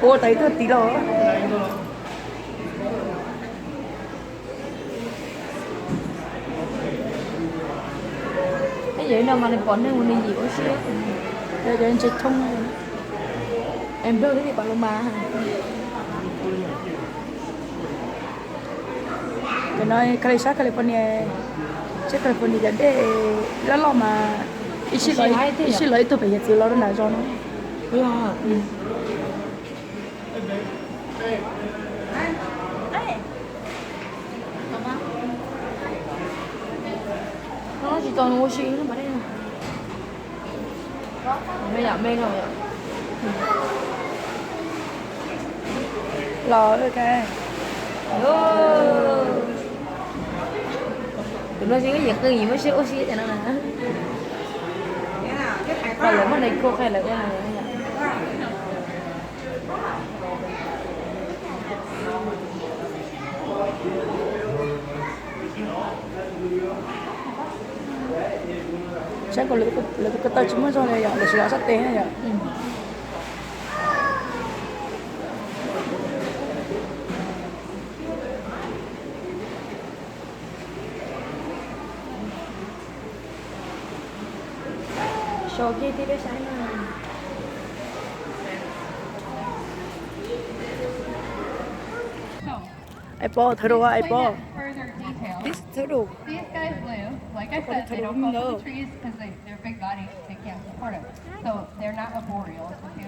Ua tau ib tug tiv los. Yog no mas nws pom neeg ua nws yim ua si. Cov ntses thoob, es nplog thiab tias Paloma. Cov no Cali, sab California, sab California cov dej loj loj mas ib sij los ib tug pem yawm txwv los rau nram zos no. Tsis tau ua si. Me yom, me no yom. Los, tus no tsis yog qw, muaj siab ua si tias no na. Lawv muaj nais khua qhia lawv ua. Saib ko lawv tus ko taw tsis muaj zog li yom, lawv tsis los sab tes na yom. Sau kiag thiab peb saib na. Ai pom, turtle, ai pom. This turtle. These guys live, like I said, they don't go for the trees because they, their big body, they can't support it. So they're not arboreal, so they